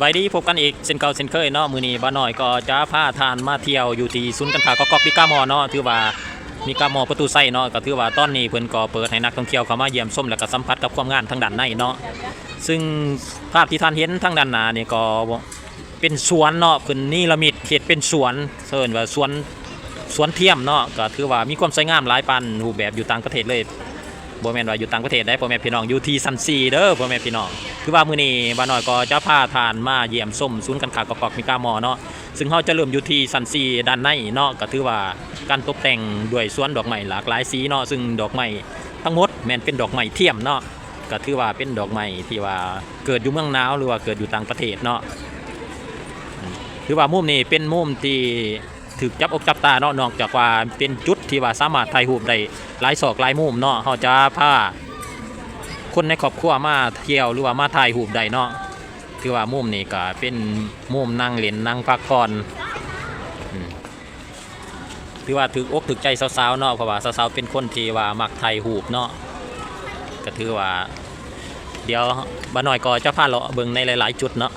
ສະບາຍດີ ພົບກັນອີກເຊັ່ນເກົ່າເຊັ່ນເຄີຍເນາະ. ມື້ນີ້ບ່າວນ້ອຍກໍຈະພາທ່ານມາທ່ຽວຢູ່ທີ່ສູນການຄ້າກອກໆ ມີກາມໍເນາະ. ຖືວ່າມີກາມໍປະຕູໄຊເນາະ ກໍຖືວ່າຕອນນີ້ເພິ່ນກໍເປີດໃຫ້ນັກທ່ອງທ່ຽວເຂົ້າມາຢ້ຽມຊົມ ແລະກໍສຳຜັດກັບຄວາມງາມທາງດ້ານໃນເນາະ. ຊຶ່ງພາບທີ່ທ່ານເຫັນທາງດ້ານໜ້ານີ້ກໍເປັນສວນເນາະ, ເພິ່ນເນລະມິດເຮັດເປັນສວນ ເອີ້ນວ່າສວນ ສວນທຽມເນາະ. ກໍຖືວ່າມີຄວາມສວຍງາມຫຼາຍປານຮູບແບບຢູ່ຕ່າງປະເທດເລີຍ. ບໍ່ແມ່ນວ່າຢູ່ຕ່າງປະເທດໃດ໋ ພໍ່ແມ່ພີ່ນ້ອງ, ຢູ່ທີ່ຊັ້ນສີ່ເດີ ພໍ່ແມ່ພີ່ນ້ອງ. ຄືວ່າມື້ນີ້ບ່າວນ້ອຍກໍຈະພາທ່ານມາຢ້ຽມຊົມສູນການຄ້າກອກໆ ມີກາມໍເນາະ, ຊຶ່ງເຮົາຈະເລີ່ມຢູ່ທີ່ຊັ້ນສີ່ດ້ານໃນເນາະ. ກໍຖືວ່າການຕົບແຕ່ງດ້ວຍສວນດອກໄມ້ຫຼາກຫຼາຍສີເນາະ, ຊຶ່ງດອກໄມ້ທັງໝົດແມ່ນເປັນດອກໄມ້ທຽມເນາະ. ກໍຖືວ່າເປັນດອກໄມ້ທີ່ວ່າເກີດຢູ່ເມືອງໜາວ ຫຼືວ່າເກີດຢູ່ຕ່າງປະເທດເນາະ. ຖືວ່າມຸມນີ້ເປັນມຸມທີ່ ຖືກຈັບອົກຈັບຕາເນາະ, ນອກຈາກວ່າເປັນຈຸດທີ່ວ່າສາມາດຖ່າຍຮູບໄດ້ຫຼາຍຊອກຫຼາຍມຸມເນາະ. ເຮົາຈະພາຄົນໃນຄອບຄົວມາທ່ຽວ ຫຼືວ່າມາຖ່າຍຮູບໄດ້ເນາະ. ຖືວ່າມຸມນີ້ກໍເປັນມຸມນັ່ງຫຼິ້ນນັ່ງພັກຜ່ອນ ອືມ ຖືວ່າຖືກອົກຖືກໃຈສາວໆເນາະ, ເພາະວ່າສາວໆເປັນຄົນທີ່ວ່າມັກຖ່າຍຮູບເນາະ. ກໍຖືວ່າ ດຽວບ່າວນ້ອຍກໍຈະພາເລາະເບິ່ງໃນຫຼາຍໆຈຸດເນາະ,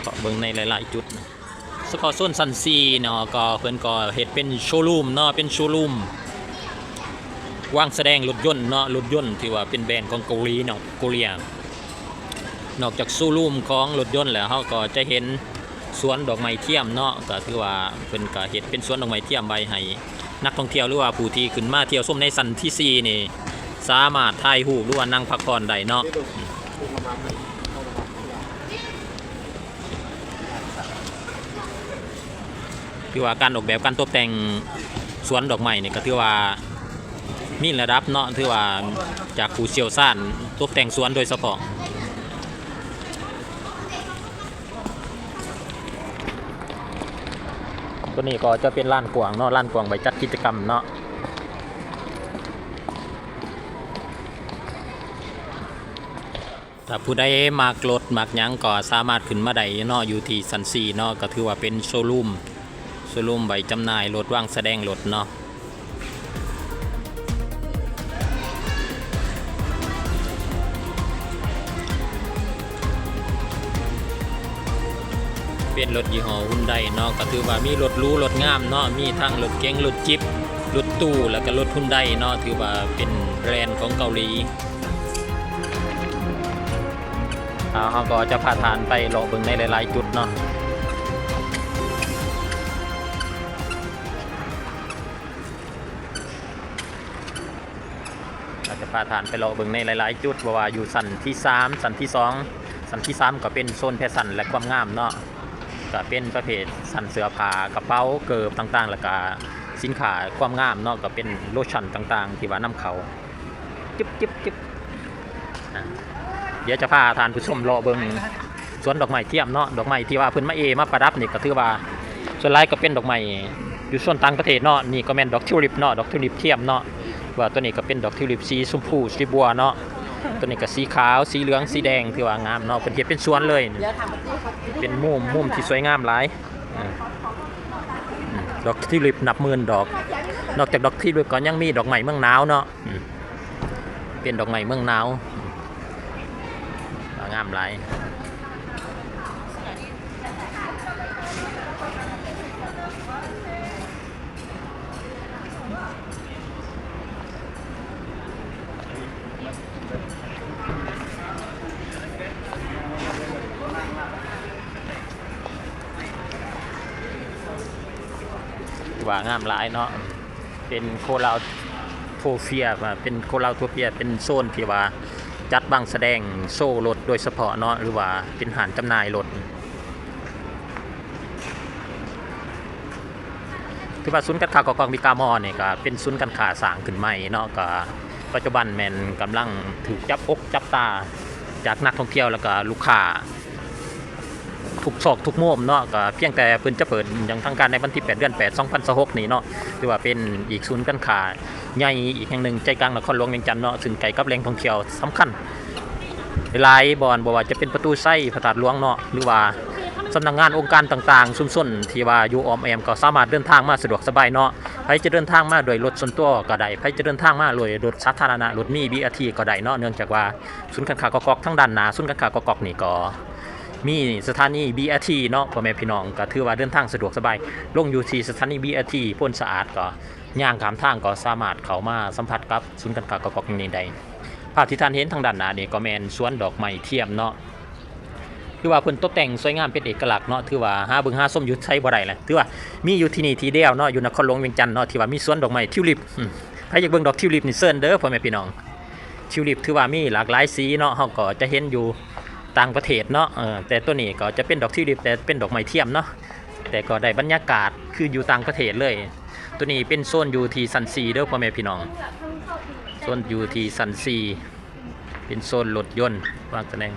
ເລາະເບິ່ງໃນຫຼາຍໆຈຸດ. ສະເພາະໂຊນຊັ້ນສີ່ເນາະ ກໍເພິ່ນກໍເຮັດເປັນໂຊຣູມເນາະ, ເປັນໂຊຣູມວາງສະແດງລົດຍົນເນາະ, ລົດຍົນທີ່ວ່າເປັນແບຣນຂອງເກົາຫຼີເນາະ ໂກເລຍ. ນອກຈາກໂຊຣູມຂອງລົດຍົນແລ້ວ ເຮົາກໍຈະເຫັນສວນດອກໄມ້ທຽມເນາະ, ກໍຖືວ່າເພິ່ນກໍເຮັດເປັນສວນດອກໄມ້ທຽມໄວ້ໃຫ້ນັກທ່ອງທ່ຽວ ຫຼືວ່າຜູ້ທີ່ຂຶ້ນມາທ່ຽວຊົມໃນຊັ້ນທີສີ່ນີ້ ສາມາດຖ່າຍຮູບ ຫຼືວ່ານັ່ງພັກຜ່ອນໄດ້ເນາະ. ຖືວ່າການອອກແບບການຕົບແຕ່ງສວນດອກໄມ້ນີ້ກໍຖືວ່າມີລະດັບເນາະ, ຖືວ່າຈາກຜູ້ຊ່ຽວຊານຕົບແຕ່ງສວນໂດຍສະເພາະ. ຕົວນີ້ກໍຈະເປັນລານກວ້າງເນາະ, ລານກວ້າງໄວ້ຈັດກິດຈະກຳເນາະ. ຖ້າຜູ້ໃດມັກລົດມັກຫຍັງກໍສາມາດຂຶ້ນມາໄດ້ເນາະ, ຢູ່ທີ່ຊັ້ນສີ່ເນາະ, ກໍຖືວ່າເປັນໂຊຣູມ ໂຊຣູມໄວ້ຈຳໜ່າຍລົດ, ວາງສະແດງລົດເນາະ. ເປັນລົດຍີ່ຫໍ້ຮຸນໄດເນາະ, ກໍຖືວ່າມີລົດຫຼູລົດງາມເນາະ, ມີທັງລົດເກັງ, ລົດຈິບ, ລົດຕູ້ ແລ້ວກໍລົດຮຸນໄດເນາະ, ຖືວ່າເປັນແບຣນຂອງເກົາຫຼີ. ເຮົາກໍຈະພາທ່ານໄປເລາະເບິ່ງໃນຫຼາຍໆຈຸດເນາະ, ເຮົາຈະພາທ່ານໄປເລາະເບິ່ງໃນຫຼາຍໆຈຸດ, ບໍ່ວ່າຢູ່ຊັ້ນທີສາມ, ຊັ້ນທີສອງ, ຊັ້ນທີສາມກໍເປັນໂຊນແຟຊັນ ແລະ ຄວາມງາມເນາະ, ກໍເປັນປະເພດຊັ້ນເສື້ອຜ້າ, ກະເປົາ, ເກີບຕ່າງໆ ແລ້ວກະສິນຄ້າຄວາມງາມເນາະ, ກໍເປັນໂລຊັນຕ່າງໆທີ່ວ່ານຳເຂົ້າ. ຈຶ່ບ ຈຶ່ບ ຈຶ່ບ ອ່າ ດຽວຈະພາທ່ານຜູ້ຊົມເລາະເບິ່ງສວນດອກໄມ້ທຽມເນາະ, ດອກໄມ້ທີ່ວ່າເພິ່ນມາເອມາປະດັບນີ້ ກໍຖືວ່າສ່ວນຫຼາຍກໍເປັນດອກໄມ້ຢູ່ໂຊນຕ່າງປະເທດເນາະ. ນີ້ກໍແມ່ນດອກທິວລິບເນາະ, ດອກທິວລິບທຽມເນາະ, ວ່າຕົວນີ້ກໍເປັນດອກທິວລິບສີຊົມພູ ສີບົວເນາະ, ຕົວນີ້ກໍສີຂາວ ສີເຫຼືອງ ສີແດງ ຖືວ່າງາມເນາະ, ເພິ່ນເຮັດເປັນສວນເລີຍ, ເປັນມຸມ ມຸມທີ່ສວຍງາມຫຼາຍ. ອືມ ດອກທິວລິບນັບໝື່ນດອກ, ນອກຈາກດອກທິວລິບກໍຍັງມີດອກໄມ້ເມືອງໜາວເນາະ. ອືມ ເປັນດອກໄມ້ເມືອງໜາວ ງາມຫຼາຍ. ວ່າງາມຫຼາຍເນາະ, ເປັນໂຄລາວໂທເຟຍ, ເປັນໂຄລາວໂທເຟຍ ເປັນໂຊນທີ່ວ່າຈັດວາງສະແດງໂຊລົດໂດຍສະເພາະເນາະ ຫຼືວ່າເປັນຮ້ານຈຳໜ່າຍລົດ. ຖືວ່າສູນການຄ້າກອກໆ ມີກາມໍນີ້ກໍເປັນສູນການຄ້າສ້າງຂຶ້ນໃໝ່ເນາະ, ກໍປັດຈຸບັນແມ່ນກຳລັງຖືກຈັບອົກຈັບຕາຈາກນັກທ່ອງທ່ຽວ ແລ້ວກໍລູກຄ້າ ທຸກຊອກທຸກມຸມເນາະ, ກໍພຽງແຕ່ເພິ່ນຈະເປີດຢ່າງທາງການໃນວັນທີແປດ ເດືອນແປດ ສອງພັນຊາວຫົກນີ້ເນາະ, ຖືວ່າເປັນອີກສູນການຄ້າໃຫຍ່ອີກແຫ່ງໜຶ່ງໃຈກາງນະຄອນຫຼວງວຽງຈັນເນາະ, ຊຶ່ງໃກ້ກັບແຫຼ່ງທ່ອງທ່ຽວສຳຄັນຫຼາຍບ່ອນ, ບໍ່ວ່າຈະເປັນປະຕູໄຊ, ພະທາດຫຼວງເນາະ, ຫຼືວ່າ ສຳນັກງານອົງການຕ່າງໆ ຊຸມຊົນທີ່ວ່າຢູ່ອ້ອມແອ້ມ ກໍສາມາດເດີນທາງມາສະດວກສະບາຍເນາະ. ໃຜຈະເດີນທາງມາດ້ວຍລົດສ່ວນຕົວກໍໄດ້, ໃຜຈະເດີນທາງມາດ້ວຍລົດສາທາລະນະ, ລົດມີ ບີເອສທີ ກໍໄດ້ເນາະ, ເນື່ອງຈາກວ່າສູນການຄ້າກອກກອກທາງດ້ານໜ້າ ສູນການຄ້າກອກກອກນີ້ກໍມີສະຖານີ ບີເອສທີ ເນາະ ພໍ່ແມ່ພີ່ນ້ອງ, ກໍຖືວ່າເດີນທາງສະດວກສະບາຍ. ລົງຢູ່ທີ່ສະຖານີ ບີເອສທີ ໂພນສະອາດ ກໍຍ່າງຂ້າມທາງກໍສາມາດເຂົ້າມາສຳຜັດກັບສູນການຄ້າກອກກອກແຫ່ງນີ້ໄດ້. ພາບທີ່ທ່ານເຫັນທາງດ້ານໜ້ານີ້ກໍແມ່ນສວນດອກໄມ້ທຽມເນາະ. ຄືວ່າເພິ່ນຕົບແຕ່ງສວຍງາມເປັນເອກະລັກເນາະ, ຖືວ່າຫາເບິ່ງຫາຊົມຢູ່ໃສບໍ່ໄດ້ແຫຼະ. ຖືວ່າມີຢູ່ທີ່ນີ້ທີ່ດຽວເນາະ, ຢູ່ນະຄອນຫຼວງວຽງຈັນເນາະ, ທີ່ວ່າມີສວນດອກໄມ້ທິວລິບ. ອືມ ໃຜຢາກເບິ່ງດອກທິວລິບນີ້ເຊີນເດີ ພໍ່ແມ່ພີ່ນ້ອງ. ທິວລິບຖືວ່າມີຫຼາກຫຼາຍສີເນາະ, ເຮົາກໍຈະເຫັນຢູ່ຕ່າງປະເທດເນາະ, ເອີ ແຕ່ໂຕນີ້ກໍຈະເປັນດອກທິວລິບ ແຕ່ເປັນດອກໄມ້ທຽມເນາະ, ແຕ່ກໍໄດ້ບັນຍາກາດຄືຢູ່ຕ່າງປະເທດເລີຍ. ໂຕນີ້ເປັນໂຊນຢູ່ທີ່ຊັ້ນສີ່ເດີ ພໍ່ແມ່ພີ່ນ້ອງ, ໂຊນຢູ່ທີ່ຊັ້ນສີ່. ເປັນໂຊນລົດຍົນ ວາງຕຳແໜ່ງ.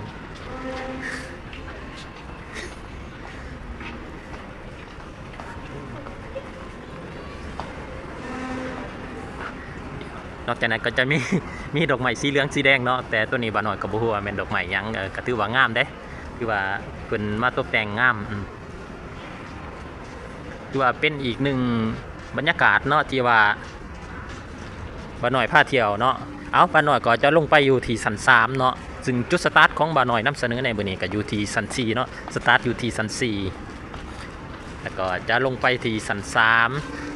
ນອກຈາກນັ້ນກໍຈະມີ ມີດອກໄມ້ສີເຫຼືອງສີແດງເນາະ, ແຕ່ໂຕນີ້ບ່າວນ້ອຍກໍບໍ່ຮູ້ວ່າແມ່ນດອກໄມ້ຫຍັງ. ເອີ ກໍຖືວ່າງາມເດ້, ຖືວ່າເພິ່ນມາຕົບແຕ່ງງາມ. ອືມ ຖືວ່າເປັນອີກໜຶ່ງບັນຍາກາດເນາະ ທີ່ວ່າບ່າວນ້ອຍພາທ່ຽວເນາະ. ເອົາ ບ່າວນ້ອຍກໍຈະລົງໄປຢູ່ທີ່ຊັ້ນສາມເນາະ, ຊຶ່ງຈຸດສະຕາດຂອງບ່າວນ້ອຍນຳສະເໜີໃນມື້ນີ້ກໍຢູ່ທີ່ຊັ້ນສີ່ເນາະ, ສະຕາດຢູ່ທີ່ຊັ້ນສີ່ ແລ້ວກໍຈະລົງໄປທີ່ຊັ້ນສາມ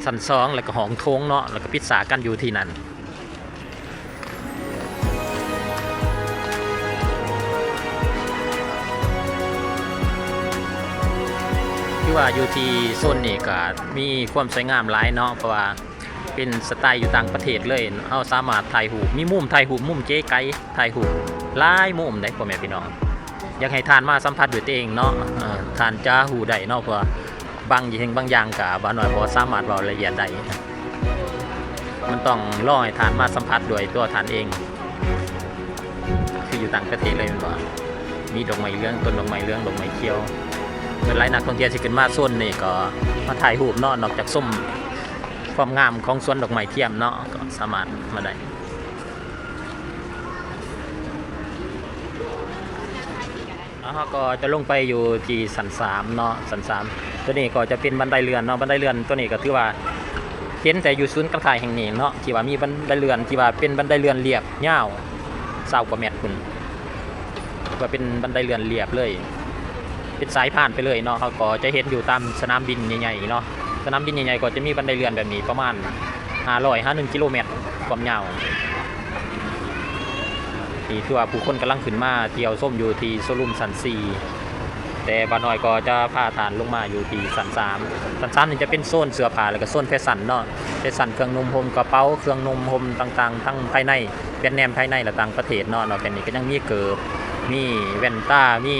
ຊັ້ນສອງ ແລ້ວກໍຫ້ອງໂຖງເນາະ, ແລ້ວກໍປິດສາກັນຢູ່ທີ່ນັ້ນ. ຄືວ່າຢູ່ທີ່ໂຊນນີ້ກໍມີຄວາມສວຍງາມຫຼາຍເນາະ, ເພາະວ່າເປັນສະໄຕຢູ່ຕ່າງປະເທດເລີຍ. ເຮົາສາມາດຖ່າຍຮູບ, ມີມຸມຖ່າຍຮູບ, ມຸມເຈໄກ, ຖ່າຍຮູບຫຼາຍມຸມເດ້ ພໍ່ແມ່ພີ່ນ້ອງ. ຢາກໃຫ້ທ່ານມາສຳຜັດດ້ວຍຕົວເອງເນາະ, ເອີ ທ່ານຈະຮູ້ໄດ້ເນາະ, ເພາະວ່າ ບາງສິ່ງບາງຢ່າງກະບ່າວນ້ອຍບໍ່ສາມາດເວົ້າລາຍລະອຽດໄດ້, ມັນຕ້ອງລໍໃຫ້ທ່ານມາສຳຜັດດ້ວຍຕົວທ່ານເອງ. ຄືຢູ່ຕ່າງປະເທດເລີຍແມ່ນບໍ່? ມີດອກໄມ້ເຫຼືອງ, ຕົ້ນດອກໄມ້ເຫຼືອງ, ດອກໄມ້ຂຽວ. ສ່ວນຫຼາຍນັກທ່ອງທ່ຽວທີ່ຂຶ້ນມາໂຊນນີ້ກໍມາຖ່າຍຮູບເນາະ, ນອກຈາກຊົມຄວາມງາມຂອງສວນດອກໄມ້ທຽມເນາະ, ກໍສາມາດມາໄດ້. ແລ້ວເຮົາກໍຈະລົງໄປຢູ່ທີ່ຊັ້ນສາມເນາະ, ຊັ້ນສາມ. ຕົວນີ້ກໍຈະເປັນບັນໄດເລື່ອນເນາະ, ບັນໄດເລື່ອນຕົວນີ້ກໍຖືວ່າເຫັນແຕ່ຢູ່ສູນການຄ້າແຫ່ງນີ້ເນາະ, ທີ່ວ່າມີບັນໄດເລື່ອນທີ່ວ່າເປັນບັນໄດເລື່ອນລຽບຍາວຊາວກວ່າແມັດພຸ້ນ, ວ່າເປັນບັນໄດເລື່ອນລຽບເລີຍ, ເປັນສາຍພານໄປເລີຍເນາະ. ເຮົາກໍຈະເຫັນຢູ່ຕາມສະໜາມບິນໃຫຍ່ໆເນາະ, ສະໜາມບິນໃຫຍ່ໆກໍຈະມີບັນໄດເລື່ອນແບບນີ້ປະມານຫ້າຮ້ອຍຫາໜຶ່ງກິໂລແມັດຄວາມຍາວ. ນີ້ຖືວ່າຜູ້ຄົນກຳລັງຂຶ້ນມາທ່ຽວຊົມຢູ່ທີ່ໂຊຣູມຊັ້ນສີ່, ແຕ່ບ່າວນ້ອຍກໍຈະພາທ່ານລົງມາຢູ່ທີ່ຊັ້ນສາມ. ຊັ້ນສາມນີ້ຈະເປັນໂຊນເສື້ອຜ້າ ແລ້ວກໍໂຊນແຟຊັນເນາະ, ແຟຊັນເຄື່ອງນຸ່ງຫົ່ມ, ກະເປົາ, ເຄື່ອງນຸ່ງຫົ່ມຕ່າງໆ ທັງພາຍໃນ, ແບຣນເນມພາຍໃນ ແລະ ຕ່າງປະເທດເນາະ. ນອກຈາກນີ້ກໍຍັງມີເກີບ, ມີແວ່ນຕາ, ມີ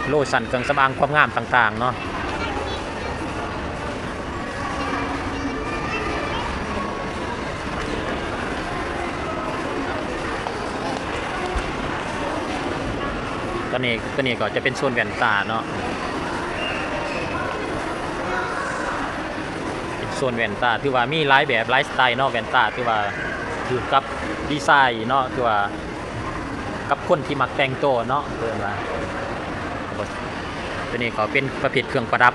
ໂລຊັນ, ເຄື່ອງສຳອາງຄວາມງາມຕ່າງໆເນາະ. ຕອນນີ້ ຕົວນີ້ກໍຈະເປັນໂຊນແວ່ນຕາເນາະ, ເປັນໂຊນແວ່ນຕາ. ຖືວ່າມີຫຼາຍແບບຫຼາຍສະໄຕເນາະ, ແວ່ນຕາຖືວ່າຖືກກັບດີໄຊເນາະ, ຖືວ່າ ກັບຄົນທີ່ມັກແຕ່ງໂຕເນາະ ເອີ້ນວ່າ. ຕົວນີ້ກໍເປັນປະເພດເຄື່ອງປະດັບ,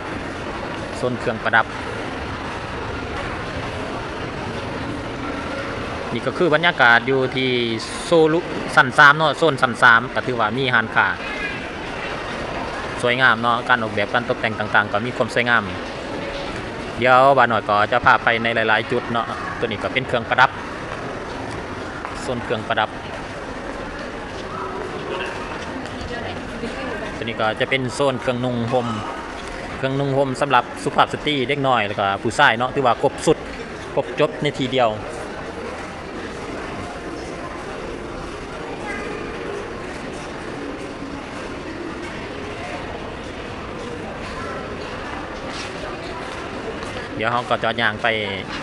ໂຊນເຄື່ອງປະດັບ. ນີ້ກໍຄືບັນຍາກາດຢູ່ທີ່ໂຊລຸ ຊັ້ນສາມເນາະ, ໂຊນຊັ້ນສາມກໍຖືວ່າມີຮ້ານຄ້າສວຍງາມເນາະ, ການອອກແບບການຕົບແຕ່ງຕ່າງໆກໍມີຄວາມສວຍງາມ. ດຽວບ່າວນ້ອຍກໍຈະພາໄປໃນຫຼາຍໆຈຸດເນາະ. ຕົວນີ້ກໍເປັນເຄື່ອງປະດັບ, ໂຊນເຄື່ອງປະດັບ. ຕົວນີ້ກໍຈະເປັນໂຊນເຄື່ອງນຸ່ງຫົ່ມ, ເຄື່ອງນຸ່ງຫົ່ມສຳລັບສຸພາບສະຕີ, ເດັກນ້ອຍ ແລ້ວກໍຜູ້ຊາຍເນາະ, ຖືວ່າຄົບຊຸດ, ຄົບຈົບໃນທີ່ດຽວ. ດຽວເຮົາກໍຈະຍ່າງໄປ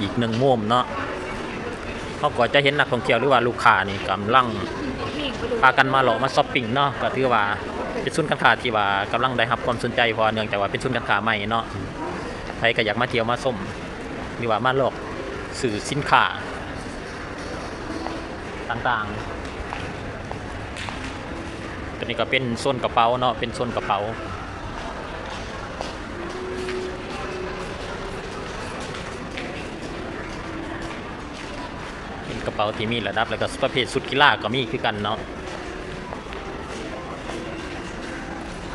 ອີກໜຶ່ງມຸມເນາະ, ເຮົາກໍຈະເຫັນນັກທ່ອງທ່ຽວ ຫຼືວ່າລູກຄ້ານີ້ກຳລັງພາກັນມາເລາະມາຊັອບປິງເນາະ. ກໍຖືວ່າເປັນສູນການຄ້າທີ່ວ່າກຳລັງໄດ້ຮັບຄວາມສົນໃຈ, ເພາະວ່າເນື່ອງຈາກວ່າເປັນສູນການຄ້າໃໝ່ເນາະ, ໃຜກໍຢາກມາທ່ຽວມາຊົມ ຫຼືວ່າມາເລາະຊື້ສິນຄ້າຕ່າງໆ. ຕົວນີ້ກໍເປັນໂຊນກະເປົາເນາະ, ເປັນໂຊນກະເປົາ. ເປົາທີ່ມີລະດັບ ແລ້ວກໍປະເພດຊຸດກິລາກໍມີຄືກັນເນາະ.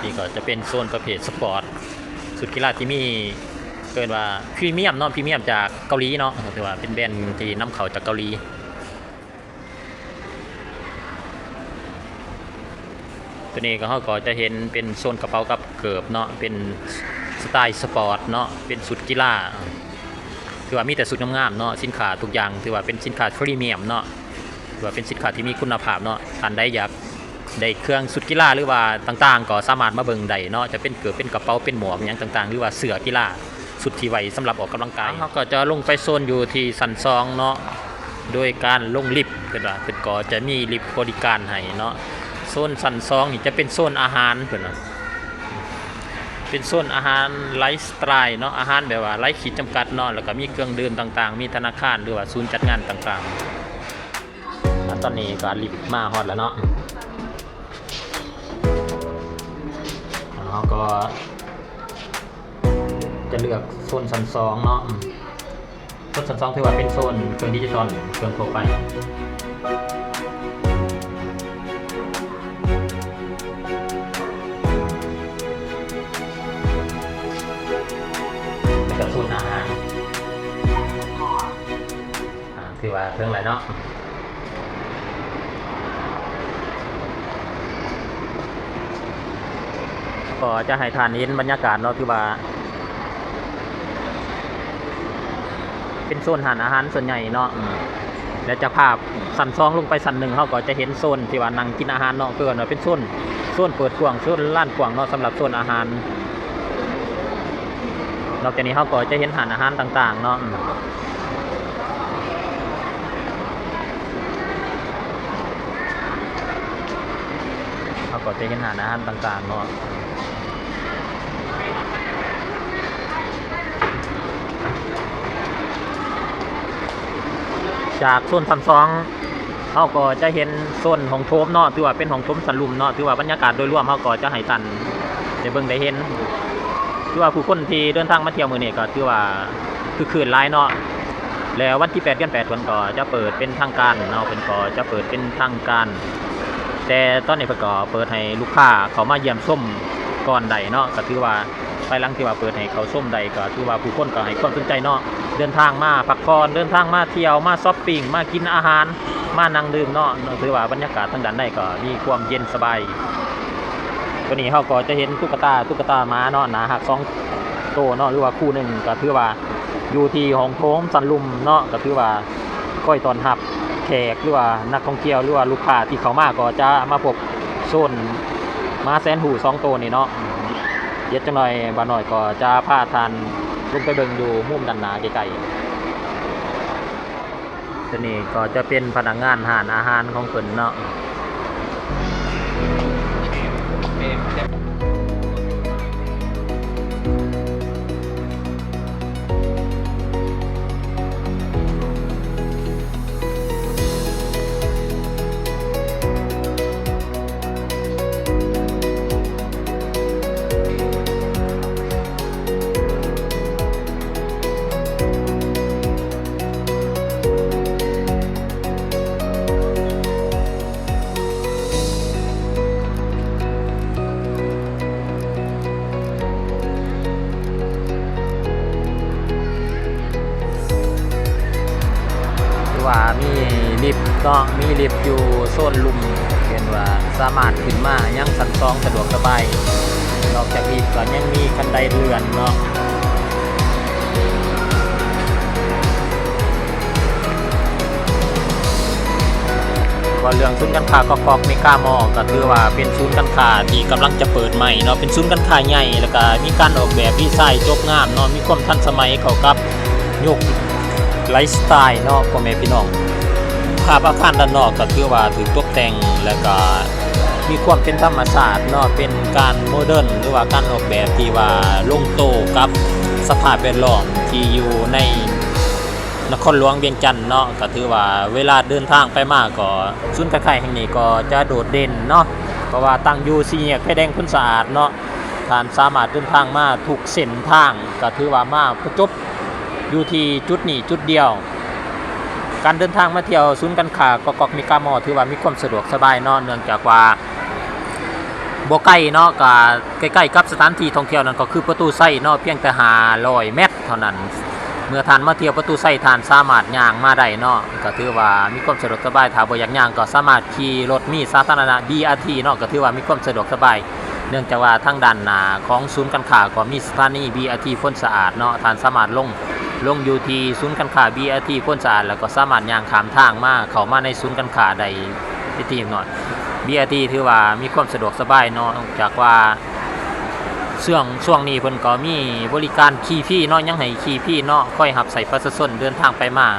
ນີ້ກໍຈະເປັນໂຊນປະເພດສະປອດ ຊຸດກິລາທີ່ມີ ເອີ້ນວ່າພຣີມຽມເນາະ ພຣີມຽມຈາກເກົາຫຼີເນາະ ຖືວ່າເປັນແບຣນທີ່ນຳເຂົ້າຈາກເກົາຫຼີ. ຕົວນີ້ກໍ ເຮົາກໍຈະເຫັນເປັນໂຊນກະເປົາກັບເກີບເນາະ ເປັນສະໄຕລ໌ສະປອດເນາະ ເປັນຊຸດກິລາ ຖືວ່າມີແຕ່ຊຸດງາມໆເນາະ. ສິນຄ້າທຸກຢ່າງຖືວ່າເປັນສິນຄ້າພຣີມຽມເນາະ ຖືວ່າເປັນສິນຄ້າທີ່ມີຄຸນນະພາບເນາະ. ທ່ານໃດຢາກໄດ້ເຄື່ອງຊຸດກິລາ ຫຼືວ່າຕ່າງໆ ກໍສາມາດມາເບິ່ງໄດ້ເນາະ ຈະເປັນເກີບ ເປັນກະເປົາ ເປັນໝວກຫຍັງຕ່າງໆ ຫຼືວ່າເສື້ອກິລາ ຊຸດທີ່ໄວ້ສຳລັບອອກກຳລັງກາຍ. ເຮົາກໍຈະລົງໄປໂຊນຢູ່ທີ່ຊັ້ນສອງເນາະ ໂດຍການລົງລິບ ເພິ່ນວ່າເພິ່ນກໍຈະມີລິບບໍລິການໃຫ້ເນາະ. ໂຊນຊັ້ນສອງນີ້ຈະເປັນໂຊນອາຫານ ເພິ່ນວ່າເປັນໂຊນອາຫານໄລຟ໌ສະໄຕລ໌ເນາະ ອາຫານແບບວ່າໄຮ້ຂີດຈຳກັດເນາະ ແລ້ວກໍມີເຄື່ອງດື່ມຕ່າງໆ ມີທະນາຄານ ຫຼືວ່າສູນຈັດງານຕ່າງໆ. ອາ ຕອນນີ້ກໍລິບມາຮອດແລ້ວເນາະ ເຮົາກໍ ຈະເລືອກໂຊນຊັ້ນສອງເນາະ. ໂຊນຊັ້ນສອງຖືວ່າເປັນໂຊນເຄື່ອງດິຈິຕອນ ເຄື່ອງທົ່ວໄປ ແລ້ວກໍໂຊນອາຫານ ອາ ຖືວ່າເຖິງແລ້ວເນາະ. ກໍຈະໃຫ້ທ່ານເຫັນບັນຍາກາດເນາະ ຖືວ່າເປັນໂຊນຮ້ານອາຫານສ່ວນໃຫຍ່ເນາະ ແລະ ຈາກພາບຊັ້ນສອງລົງໄປຊັ້ນໜຶ່ງ ເຮົາກໍຈະເຫັນໂຊນທີ່ວ່ານັ່ງກິນອາຫານເນາະ ຄືວ່າເປັນໂຊນ ໂຊນເປີດກວ້າງ ໂຊນລານກວ້າງເນາະ ສຳລັບໂຊນອາຫານ. ນອກຈາກນີ້ເຮົາກໍຈະເຫັນຮ້ານອາຫານຕ່າງໆເນາະ ເຮົາກໍຈະເຫັນຮ້ານອາຫານຕ່າງໆເນາະ. ຈາກໂຊນຊັ້ນສອງ ເຮົາກໍຈະເຫັນໂຊນຫ້ອງໂຖມເນາະ ຖືວ່າເປັນຫ້ອງໂຖມຊັ້ນລຸ່ມເນາະ ຖືວ່າບັນຍາກາດໂດຍລວມເຮົາກໍຈະໃຫ້ທ່ານໄດ້ເບິ່ງໄດ້ເຫັນ ຖືວ່າຜູ້ຄົນທີ່ເດີນທາງມາທ່ຽວມື້ນີ້ກໍຖືວ່າຄຶກຄື້ນຫຼາຍເນາະ. ແລ້ວວັນທີແປດ ເດືອນແປດ ເພິ່ນກໍຈະເປີດເປັນທາງການເນາະ ເພິ່ນກໍຈະເປີດເປັນທາງການ ແຕ່ຕອນນີ້ເພິ່ນກໍເປີດໃຫ້ລູກຄ້າເຂົ້າມາຢ້ຽມຊົມກ່ອນໄດ້ເນາະ ກໍຖືວ່າ ພາຍຫຼັງທີ່ວ່າເປີດໃຫ້ເຂົ້າຊົມໄດ້ ກໍຖືວ່າຜູ້ຄົນກໍໃຫ້ຄວາມສົນໃຈເນາະ ເດີນທາງມາພັກຜ່ອນ ເດີນທາງມາທ່ຽວ ມາຊັອບປິງ ມາກິນອາຫານ ມານັ່ງດື່ມເນາະ ຖືວ່າບັນຍາກາດທາງດ້ານໃນກໍມີຄວາມເຢັນສະບາຍ. ຕົວນີ້ເຮົາກໍຈະເຫັນຕຸກກະຕາ ຕຸກກະຕາໝາເນາະ ໜ້າຮັກສອງໂຕເນາະ ຫຼືວ່າຄູ່ໜຶ່ງ ກໍຖືວ່າຢູ່ທີ່ຫ້ອງໂຖງຊັ້ນລຸ່ມເນາະ ກໍຖືວ່າ ຄອຍຕ້ອນຮັບແຂກ ຫຼືວ່ານັກທ່ອງທ່ຽວ ຫຼືວ່າລູກຄ້າທີ່ເຂົ້າມາ ກໍຈະມາພົບໂຊນໝາແສນຮູ້ສອງໂຕນີ້ເນາະ. ດຽວຈັກໜ່ອຍບ່າວນ້ອຍກໍຈະພາທ່ານລົງໄປເບິ່ງຢູ່ມຸມດ້ານໜ້າໃກ້ໆ. ຕົວນີ້ກໍຈະເປັນພະນັກງານຮ້ານອາຫານຂອງເພິ່ນເນາະ. ຄືວ່າມີລິບເນາະ ມີລິບຢູ່ໂຊນລຸ່ມ ເຫັນວ່າສາມາດຂຶ້ນມາຍັງຊັ້ນສອງສະດວກສະບາຍ. ນອກຈາກລິບກໍຍັງມີຄັນໄດເລື່ອນເນາະ. ເວົ້າເລື່ອງສູນການຄ້າກອກກອກເມກາມໍ ກໍຖືວ່າເປັນສູນການຄ້າທີ່ກຳລັງຈະເປີດໃໝ່ເນາະ ເປັນສູນການຄ້າໃຫຍ່ ແລ້ວກໍມີການອອກແບບດີໄຊຈົບງາມເນາະ ມີຄວາມທັນສະໄໝເຂົ້າກັບຍຸກໄລຟ໌ສະໄຕລ໌ເນາະ ພໍ່ແມ່ພີ່ນ້ອງ. ພາບອາຄານດ້ານນອກກໍຖືວ່າຖືກຕົກແຕ່ງ ແລ້ວກໍມີຄວາມເປັນທຳມະຊາດເນາະ ເປັນການໂມເດີນ ຫຼືວ່າການອອກແບບທີ່ວ່າລົງໂຕກັບສະພາບແວດລ້ອມທີ່ຢູ່ໃນ ນະຄອນຫຼວງວຽງຈັນເນາະ ກໍຖືວ່າເວລາເດີນທາງໄປມາກໍ ສູນການຄ້າແຫ່ງນີ້ກໍຈະໂດດເດັ່ນເນາະ ເພາະວ່າຕັ້ງຢູ່ສີ່ແຍກໄຟແດງໂພນສະອາດເນາະ. ທ່ານສາມາດເດີນທາງມາທຸກເສັ້ນທາງ ກໍຖືວ່າມາປະຈົບຢູ່ທີ່ຈຸດນີ້ຈຸດດຽວ. ການເດີນທາງມາທ່ຽວສູນການຄ້າກອກກອກມິກາມໍ ຖືວ່າມີຄວາມສະດວກສະບາຍເນາະ, ເນື່ອງຈາກວ່າບໍ່ໄກເນາະ, ກະໃກ້ໆກັບສະຖານທີ່ທ່ອງທ່ຽວນັ້ນກໍຄືປະຕູໄຊເນາະ, ພຽງແຕ່ຫ້າຮ້ອຍແມັດເທົ່ານັ້ນ. ເມື່ອທ່ານມາທ່ຽວປະຕູໄຊ ທ່ານສາມາດຍ່າງມາໄດ້ເນາະ, ກໍຖືວ່າມີຄວາມສະດວກສະບາຍ. ຖ້າບໍ່ຢາກຍ່າງກໍສາມາດຂີ່ລົດມີສາທາລະນະ ບີອາທີເນາະ, ກໍຖືວ່າມີຄວາມສະດວກສະບາຍ. ເນື່ອງຈາກວ່າທາງດ້ານໜ້າຂອງສູນການຄ້າກໍມີສະຖານີ ບີອາທີ ໂພນສະອາດເນາະ, ທ່ານສາມາດລົງ ລົງຢູ່ທີ່ສູນການຄ້າ ບີອາທີ ໂພນສະອາດ ແລ້ວກໍສາມາດຍ່າງຂ້າມທາງມາ ເຂົ້າມາໃນສູນການຄ້າໄດ້ເປັນທີ່ຮຽບຮ້ອຍ. ບີອາທີ ຖືວ່າມີຄວາມສະດວກສະບາຍເນາະ, ເນື່ອງຈາກວ່າຊ່ວງ ຊ່ວງນີ້ເພິ່ນກໍມີບໍລິການຂີ່ຟຣີເນາະ, ຍັງໃຫ້ຂີ່ຟຣີເນາະ, ຄອຍຮັບໃຊ້ປະຊາຊົນເດີນທາງໄປມາ.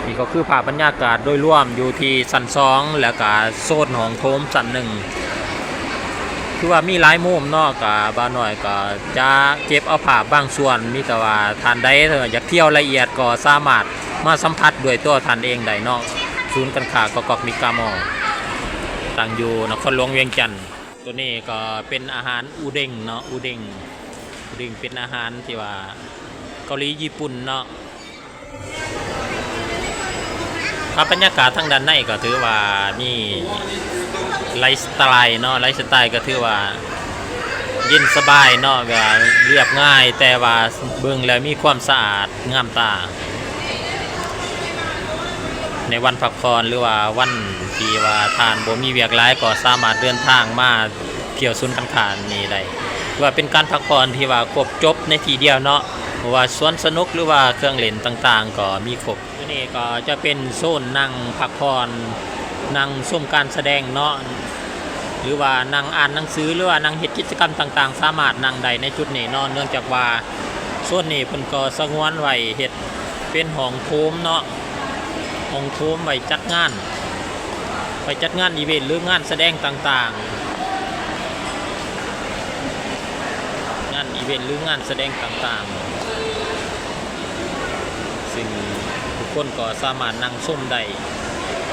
ນີ້ກໍຄືພາບບັນຍາກາດໂດຍລວມຢູ່ທີ່ຊັ້ນສອງ ແລ້ວກະໂຊນຫ້ອງໂຖມຊັ້ນໜຶ່ງ. ຄືວ່າມີຫຼາຍມຸມເນາະ, ກະບ່າວນ້ອຍກໍຈະເກັບເອົາພາບບາງສ່ວນ, ມີແຕ່ວ່າທ່ານໃດຢາກທ່ຽວລະອຽດກໍສາມາດມາສຳຜັດດ້ວຍຕົວທ່ານເອງໄດ້ເນາະ. ສູນການຄ້າກອກກອກມິກາມໍ ຕັ້ງຢູ່ນະຄອນຫຼວງວຽງຈັນ. ຕົວນີ້ກໍເປັນອາຫານອູເດັງເນາະ, ອູເດັງ ອູເດັງເປັນອາຫານທີ່ວ່າເກົາຫຼີຍີ່ປຸ່ນເນາະ. ພາບບັນຍາກາດທາງດ້ານໃນກໍຖືວ່າມີໄລຟ໌ສະໄຕເນາະ, ໄລຟ໌ສະໄຕກໍຖືວ່າເຢັນສະບາຍເນາະ, ແບບວ່າລຽບງ່າຍ ແຕ່ວ່າເບິ່ງແລ້ວມີຄວາມສະອາດງາມຕາ. ໃນວັນພັກຜ່ອນ ຫຼືວ່າວັນທີ່ວ່າທ່ານບໍ່ມີວຽກຫຼາຍ ກໍສາມາດເດີນທາງມາທ່ຽວສູນການຄ້ານີ້ໄດ້. ຖືວ່າເປັນການພັກຜ່ອນທີ່ວ່າຄົບຈົບໃນທີ່ດຽວເນາະ, ບໍ່ວ່າສວນສະໜຸກ ຫຼືວ່າເຄື່ອງຫຼິ້ນຕ່າງໆ ກໍມີຄົບ. ຕົວນີ້ກໍຈະເປັນໂຊນນັ່ງພັກຜ່ອນ, ນັ່ງຊົມການສະແດງເນາະ, ຫຼືວ່ານັ່ງອ່ານໜັງສື ຫຼືວ່ານັ່ງເຮັດກິດຈະກຳຕ່າງໆ ສາມາດນັ່ງໄດ້ໃນຈຸດນີ້ເນາະ, ເນື່ອງຈາກວ່າໂຊນນີ້ເພິ່ນກໍສະຫງວນໄວ້ເຮັດ ເປັນຫ້ອງໂຖມເນາະ, ຫ້ອງໂຖມໄວ້ຈັດງານ, ໄວ້ຈັດງານອີເວັນ ຫຼື ງານສະແດງຕ່າງໆ, ງານອີເວັນ ຫຼື ງານສະແດງຕ່າງໆ, ຊຶ່ງທຸກຄົນກໍສາມາດນັ່ງຊົມໄດ້.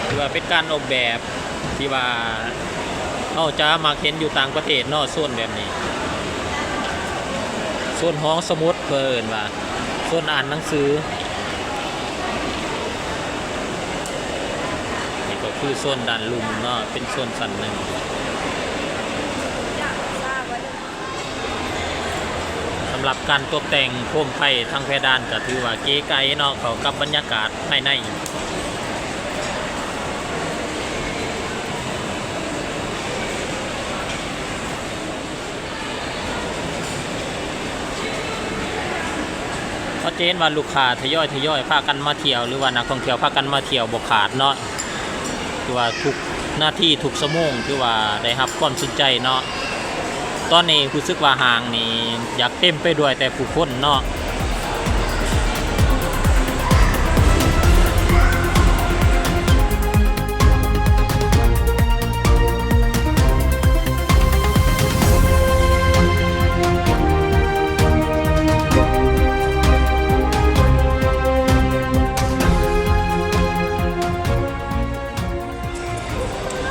ຖືວ່າເປັນການອອກແບບ ທີ່ວ່າເຮົາຈະມັກເຫັນຢູ່ຕ່າງປະເທດເນາະ, ໂຊນແບບນີ້ ໂຊນຫ້ອງສະໝຸດ ເພິ່ນເອີ້ນວ່າໂຊນອ່ານໜັງສື. ນີ້ກໍຄືໂຊນດ້ານລຸ່ມເນາະ, ເປັນໂຊນຊັ້ນໜຶ່ງ. ສຳລັບການຕົກແຕ່ງໂຄມໄຟທາງເພດານກໍຖືວ່າເກໄກເນາະ, ເຂົ້າກັບບັນຍາກາດພາຍໃນ. ເຮົາຈະເຫັນວ່າລູກຄ້າທະຍອຍໆພາກັນມາທ່ຽວ ຫຼືວ່ານັກທ່ອງທ່ຽວພາກັນມາທ່ຽວບໍ່ຂາດເນາະ. ຖືວ່າທຸກນາທີທຸກຊົ່ວໂມງ ຖືວ່າໄດ້ຮັບຄວາມສົນໃຈເນາະ. ຕອນນີ້ຮູ້ສຶກວ່າຫ້າງນີ້ຢາກເຕັມໄປດ້ວຍແຕ່ຜູ້ຄົນເນາະ.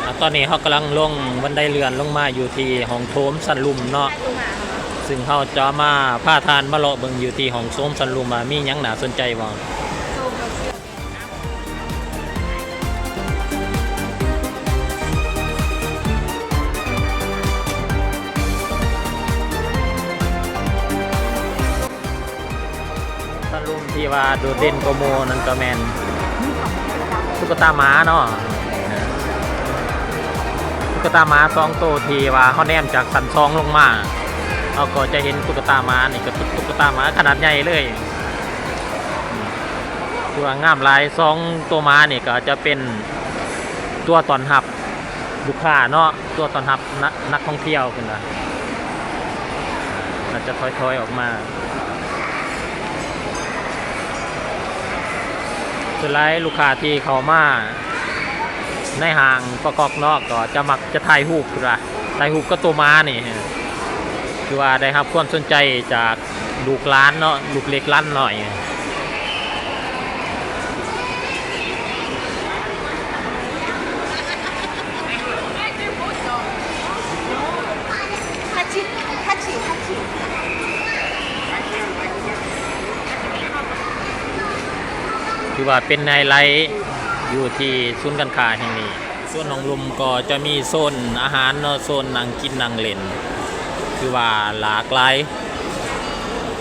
ອ່າ ຕອນນີ້ເຮົາກຳລັງລົງບັນໄດເລື່ອນລົງມາຢູ່ທີ່ຫ້ອງໂຖມຊັ້ນລຸ່ມເນາະ, ຊຶ່ງເຮົາຈະມາພາທ່ານມາເລາະເບິ່ງຢູ່ທີ່ຫ້ອງໂຖມຊັ້ນລຸ່ມວ່າມີຫຍັງໜ້າສົນໃຈບໍ່. ຕະລຸມທີ່ວ່າໂດດເດັ່ນກວ່າໝູ່ນັ້ນກໍແມ່ນຕຸກກະຕາໝາເນາະ, ຕຸກກະຕາໝາສອງໂຕທີ່ວ່າເຮົາແນມຈາກຊັ້ນສອງລົງມາ ເຮົາກໍຈະເຫັນຕຸກກະຕາໝານີ້ ກໍຕຸກກະຕາໝາຂະໜາດໃຫຍ່ເລີຍ ຖືວ່າງາມຫຼາຍ. ສອງໂຕໝານີ້ກໍຈະເປັນຕົວຕ້ອນຮັບລູກຄ້າເນາະ. ຕົວຕ້ອນຮັບນະ ນັກທ່ອງທ່ຽວເພິ່ນວ່າ ອາດຈະຖອຍໆອອກມາ. ສ່ວນຫຼາຍລູກຄ້າທີ່ເຂົ້າມາໃນຫ້າງກອກໆເນາະ ກໍຈະມັກຈະຖ່າຍຮູບເພິ່ນວ່າ ຖ່າຍຮູບກັບໂຕໝານີ້ ຖືວ່າໄດ້ຮັບຄວາມສົນໃຈຈາກ ລູກຫຼານເນາະ ລູກເລັກຫຼານນ້ອຍ. ວ່າເປັນໄຮໄລຢູ່ທີ່ສູນການຄ້າແຫ່ງນີ້. ສ່ວນຫ້ອງລຸ່ມກໍຈະມີໂຊນອາຫານເນາະ, ໂຊນນັ່ງກິນນັ່ງຫຼິ້ນ ຄືວ່າຫຼາກຫຼາຍ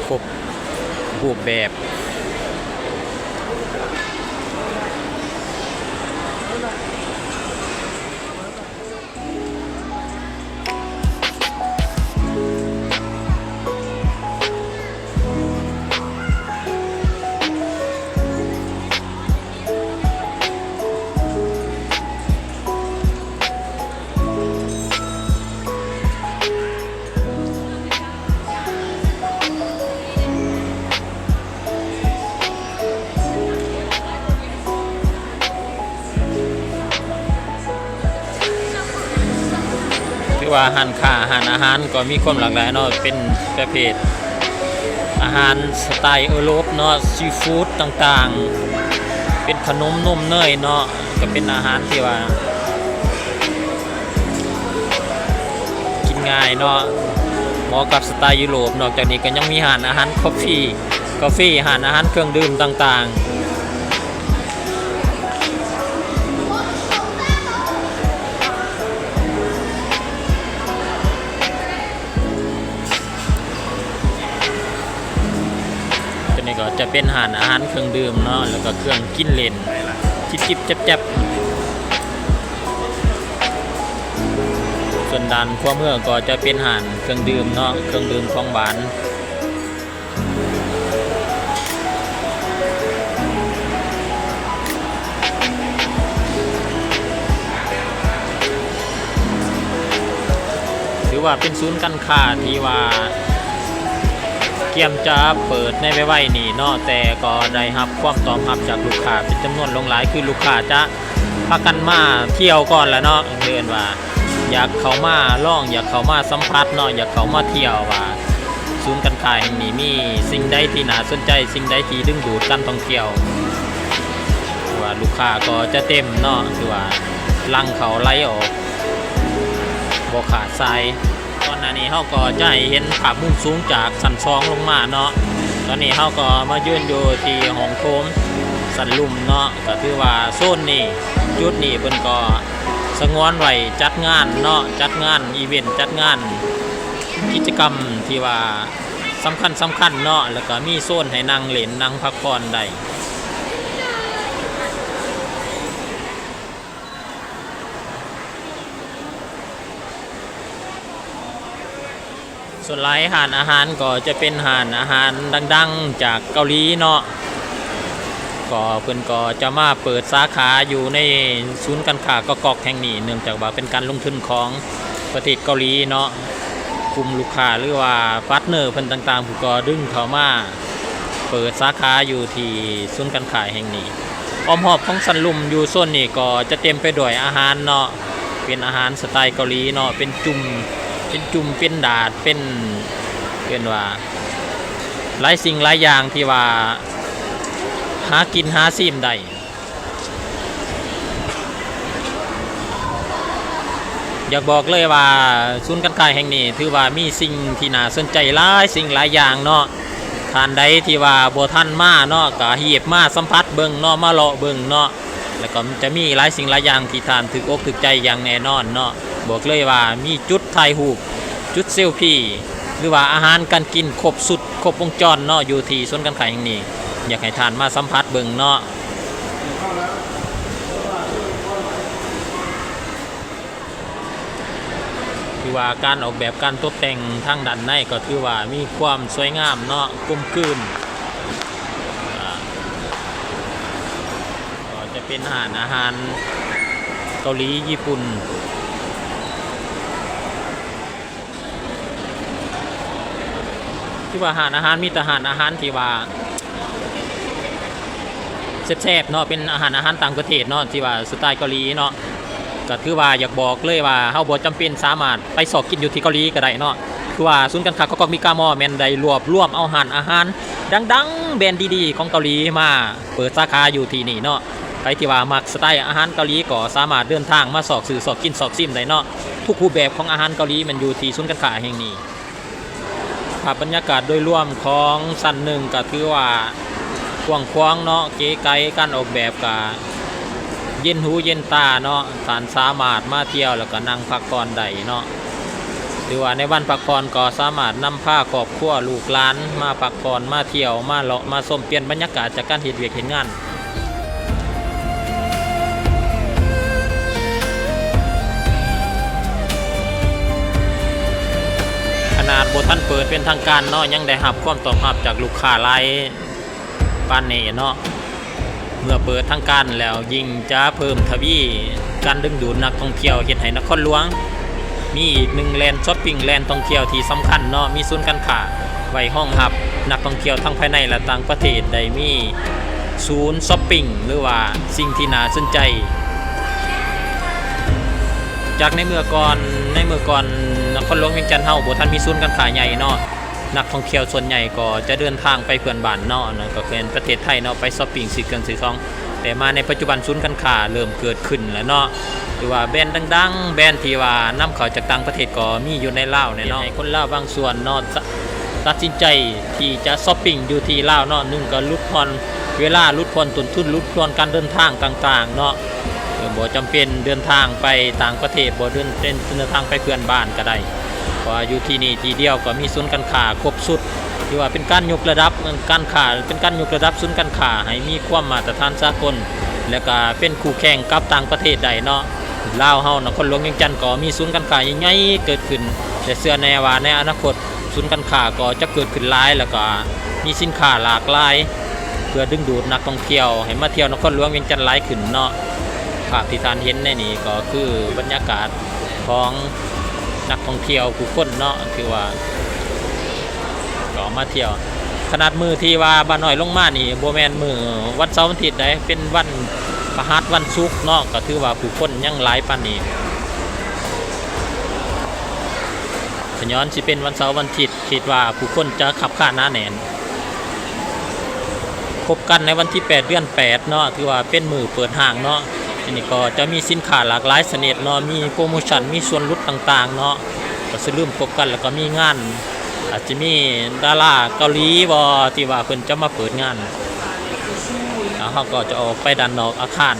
ຄົບຮູບແບບ. ຖືວ່າຮ້ານຄ້າ, ຮ້ານອາຫານກໍມີຄວາມຫຼາກຫຼາຍເນາະ, ເປັນປະເພດອາຫານສະໄຕເອີຣົບເນາະ, ຊີຟູດຕ່າງໆ, ເປັນຂະໜົມນົມເນີຍເນາະ, ກໍເປັນອາຫານທີ່ວ່າ ກິນງ່າຍເນາະ, ເໝາະກັບສະໄຕຢູໂຣບ. ນອກຈາກນີ້ກໍຍັງມີຮ້ານອາຫານຄອບຟີ, ກາເຟ, ຮ້ານອາຫານເຄື່ອງດື່ມຕ່າງໆ. ຕົວນີ້ກໍຈະເປັນຮ້ານອາຫານເຄື່ອງດື່ມເນາະ, ແລ້ວກໍເຄື່ອງກິນຫຼິ້ນ ຈິບໆແຈັບໆ. ສ່ວນດ້ານຂວາມືກໍຈະເປັນຮ້ານເຄື່ອງດື່ມເນາະ, ເຄື່ອງດື່ມຂອງຫວານ. ຖືວ່າເປັນສູນການຄ້າທີ່ວ່າກຽມຈະເປີດໃນໄວໆນີ້ເນາະ, ແຕ່ກໍໄດ້ຮັບຄວາມຕອບຮັບຈາກລູກຄ້າເປັນຈຳນວນຫຼວງຫຼາຍ, ຄືລູກຄ້າຈະ ພາກັນມາທ່ຽວກ່ອນລະເນາະ, ເອີ້ນວ່າຢາກເຂົ້າມາລອງ, ຢາກເຂົ້າມາສຳຜັດເນາະ, ຢາກເຂົ້າມາທ່ຽວວ່າສູນການຄ້າແຫ່ງນີ້ມີສິ່ງໃດທີ່ໜ້າສົນໃຈ, ສິ່ງໃດທີ່ດຶງດູດການທ່ອງທ່ຽວ. ຖືວ່າລູກຄ້າກໍຈະເຕັມເນາະ, ຖືວ່າຫຼັ່ງເຂົ້າໄຫຼອອກບໍ່ຂາດສາຍ. ກ່ອນໜ້ານີ້ເຮົາກໍຈະໃຫ້ເຫັນພາບມຸມສູງຈາກຊັ້ນສອງລົງມາເນາະ. ຕອນນີ້ເຮົາກໍມາຢືນຢູ່ທີ່ຫ້ອງໂຖງຊັ້ນລຸ່ມເນາະ, ກໍຖືວ່າໂຊນນີ້ ຈຸດນີ້ເພິ່ນກໍສະຫງວນໄວ້ຈັດງານເນາະ, ຈັດງານອີເວັນ, ຈັດງານກິດຈະກຳທີ່ວ່າສຳຄັນໆເນາະ, ແລ້ວກໍມີໂຊນໃຫ້ນັ່ງຫຼິ້ນ, ນັ່ງພັກຜ່ອນໄດ້. ສ່ວນຫຼາຍຮ້ານອາຫານກໍຈະເປັນຮ້ານອາຫານດັງໆຈາກເກົາຫຼີເນາະ, ກໍເພິ່ນກໍຈະມາເປີດສາຂາຢູ່ໃນສູນການຄ້າກອກໆແຫ່ງນີ້, ເນື່ອງຈາກວ່າເປັນການລົງທຶນຂອງປະເທດເກົາຫຼີເນາະ, ກຸ່ມລູກຄ້າ ຫຼືວ່າພາດເນີເພິ່ນຕ່າງໆ ເພິ່ນກໍດຶງເຂົ້າມາເປີດສາຂາຢູ່ທີ່ສູນການຄ້າແຫ່ງນີ້. ອ້ອມຮອບຂອງຊັ້ນລຸ່ມຢູ່ໂຊນນີ້ກໍຈະເຕັມໄປດ້ວຍອາຫານເນາະ, ເປັນອາຫານສະໄຕເກົາຫຼີເນາະ, ເປັນຈຸ່ມ ເປັນຈຸ່ມ ເປັນດາດ ເປັນ ເອີ້ນວ່າຫຼາຍສິ່ງຫຼາຍຢ່າງທີ່ວ່າຫາກິນຫາຊີມໄດ້. ຢາກບອກເລີຍວ່າສູນການຄ້າແຫ່ງນີ້ຖືວ່າມີສິ່ງທີ່ໜ້າສົນໃຈຫຼາຍສິ່ງຫຼາຍຢ່າງເນາະ. ທ່ານໃດທີ່ວ່າບໍ່ທັນມາເນາະ ກໍຮີບມາສຳຜັດເບິ່ງເນາະ, ມາເລາະເບິ່ງເນາະ, ແລ້ວກໍຈະມີຫຼາຍສິ່ງຫຼາຍຢ່າງທີ່ທ່ານຖືກອົກຖືກໃຈຢ່າງແນ່ນອນເນາະ. ບອກເລີຍວ່າມີຈຸດຖ່າຍຮູບ, ຈຸດເຊວພີ ຫຼືວ່າອາຫານການກິນຄົບຊຸດ ຄົບວົງຈອນເນາະ ຢູ່ທີ່ສູນການຄ້າແຫ່ງນີ້, ຢາກໃຫ້ທ່ານມາສຳຜັດເບິ່ງເນາະ. ຖືວ່າການອອກແບບການຕົກແຕ່ງທາງດ້ານໃນກໍຖືວ່າມີຄວາມສວຍງາມເນາະ, ກົມກືນ. ອ່າ ກໍຈະເປັນຮ້ານອາຫານເກົາຫຼີຍີ່ປຸ່ນ. ຖືວ່າຮ້ານອາຫານ ມີແຕ່ຮ້ານອາຫານທີ່ວ່າແຊບໆເນາະ, ເປັນອາຫານ ອາຫານຕ່າງປະເທດເນາະ ທີ່ວ່າສະໄຕເກົາຫຼີເນາະ. ກໍຖືວ່າຢາກບອກເລີຍວ່າ ເຮົາບໍ່ຈຳເປັນສາມາດໄປຊອກກິນຢູ່ທີ່ເກົາຫຼີກໍໄດ້ເນາະ, ຄືວ່າສູນການຄ້າກອກໆມີກາມໍແມ່ນໄດ້ລວບລວມເອົາຮ້ານອາຫານດັງໆ ແບຣນດີໆຂອງເກົາຫຼີມາ ເປີດສາຂາຢູ່ທີ່ນີ້ເນາະ. ໃຜທີ່ວ່າມັກສະໄຕອາຫານເກົາຫຼີກໍສາມາດເດີນທາງມາຊອກຊື້ ຊອກກິນ ຊອກຊີມໄດ້ເນາະ. ທຸກຮູບແບບຂອງອາຫານເກົາຫຼີແມ່ນຢູ່ທີ່ສູນການຄ້າແຫ່ງນີ້. ພາບບັນຍາກາດໂດຍລວມຂອງຊັ້ນໜຶ່ງກໍຖືວ່າ ກວ້າງຂວາງເນາະ ເກໄກ ການອອກແບບກະເຢັນຫູເຢັນຕາເນາະ. ທ່ານສາມາດມາທ່ຽວ ແລ້ວກະນັ່ງພັກຜ່ອນໄດ້ເນາະ. ຖືວ່າໃນວັນພັກຜ່ອນກໍສາມາດນຳພາຄອບຄົວລູກຫຼານມາພັກຜ່ອນ ມາທ່ຽວ ມາເລາະ ມາຊົມ ປ່ຽນບັນຍາກາດຈາກການເຮັດວຽກເຮັດງານ. ຂະໜາດບໍ່ທັນເປີດເປັນທາງການເນາະ ຍັງໄດ້ຮັບຄວາມຕອບຮັບຈາກລູກຄ້າຫຼາຍປານນີ້ເນາະ. ເມື່ອເປີດທາງການແລ້ວ ຍິ່ງຈະເພີ່ມທະວີການດຶງດູດນັກທ່ອງທ່ຽວ ເຮັດໃຫ້ນະຄອນຫຼວງມີອີກໜຶ່ງແລນຊັອບປິງ ແລນທ່ອງທ່ຽວທີ່ສຳຄັນເນາະ, ມີສູນການຄ້າໄວ້ຮອງຮັບນັກທ່ອງທ່ຽວທັງພາຍໃນ ແລະ ຕ່າງປະເທດ, ໄດ້ມີສູນຊັອບປິງ ຫຼືວ່າສິ່ງທີ່ໜ້າສົນໃຈ. ຈາກໃນເມື່ອກ່ອນ, ໃນເມື່ອກ່ອນນະຄອນຫຼວງວຽງຈັນເຮົາບໍ່ທັນມີສູນການຄ້າໃຫຍ່ເນາະ, ນັກທ່ອງທ່ຽວສ່ວນໃຫຍ່ກໍຈະເດີນທາງໄປເພື່ອນບ້ານເນາະ, ນັ້ນກໍຄືປະເທດໄທເນາະ, ໄປຊັອບປິງຊື້ເຄື່ອງຊື້ຂອງ. ແຕ່ມາໃນປັດຈຸບັນສູນການຄ້າເລີ່ມເກີດຂຶ້ນແລ້ວເນາະ, ຫຼືວ່າແບຣນດັງໆ ແບຣນທີ່ວ່ານຳເຂົ້າຈາກຕ່າງປະເທດກໍມີຢູ່ໃນລາວແນ່ເນາະ. ເຮັດໃຫ້ຄົນລາວບາງສ່ວນເນາະ ຕັດສິນໃຈທີ່ຈະຊັອບປິງຢູ່ທີ່ລາວເນາະ, ໜຶ່ງກໍຫຼຸດຜ່ອນເວລາ, ຫຼຸດຜ່ອນຕົ້ນທຶນ, ຫຼຸດຜ່ອນການເດີນທາງຕ່າງໆເນາະ, ບໍ່ຈຳເປັນເດີນທາງໄປຕ່າງປະເທດ, ບໍ່ເດີນ ເດີນທາງໄປເພື່ອນບ້ານກໍໄດ້, ເພາະວ່າຢູ່ທີ່ນີ້ທີ່ດຽວກໍມີສູນການຄ້າຄົບຊຸດ. ຖືວ່າເປັນການຍົກລະດັບການຄ້າ, ເປັນການຍົກລະດັບສູນການຄ້າໃຫ້ມີຄວາມມາດຕະຖານສາກົນ ແລະກະເປັນຄູ່ແຂ່ງກັບຕ່າງປະເທດໄດ້ເນາະ. ລາວເຮົານະຄອນຫຼວງວຽງຈັນກໍມີສູນການຄ້າໃຫຍ່ໆເກີດຂຶ້ນ ແລະເຊື່ອແນ່ວ່າໃນອະນາຄົດສູນການຄ້າກໍຈະເກີດຂຶ້ນຫຼາຍ ແລະກະມີສິນຄ້າຫຼາກຫຼາຍ ເພື່ອດຶງດູດນັກທ່ອງທ່ຽວໃຫ້ມາທ່ຽວນະຄອນຫຼວງວຽງຈັນຫຼາຍຂຶ້ນເນາະ. ພາບທີ່ທ່ານເຫັນໃນນີ້ກໍຄືບັນຍາກາດຂອງນັກທ່ອງທ່ຽວຜູ້ຄົນເນາະ, ຖືວ່າ ກໍມາທ່ຽວ. ຂະໜາດມື້ທີ່ວ່າບ້ານນ້ອຍລົງມານີ້ ບໍ່ແມ່ນມື້ວັນເສົາວັນທິດໃດ, ເປັນວັນພະຫັດວັນສຸກເນາະ, ກໍຖືວ່າຜູ້ຄົນຍັງຫຼາຍປານນີ້. ຂະຍ້ອນຊິເປັນວັນເສົາວັນທິດ, ຄິດວ່າຜູ້ຄົນຈະຄັບຄາໜາແໜ້ນ. ພົບກັນໃນວັນທີແປດ ເດືອນແປດເນາະ, ຖືວ່າເປັນມື້ເປີດຫ້າງເນາະ. ອັນນີ້ກໍຈະມີສິນຄ້າຫຼາກຫຼາຍຊະນິດເນາະ, ມີໂປຣໂມຊັນ, ມີສ່ວນຫຼຸດຕ່າງໆເນາະ. ກໍຊິເລີ່ມພົບກັນ ແລ້ວກໍມີງານ, ອາດຈະມີດາລາເກົາຫຼີບໍ ທີ່ວ່າເພິ່ນຈະມາເປີດງານ. ແລ້ວເຮົາກໍຈະອອກໄປດ້ານນອກອາຄານ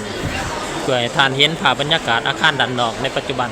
ເພື່ອໃຫ້ທ່ານເຫັນພາບບັນຍາກາດອາຄານດ້ານນອກໃນປັດຈຸບັນ.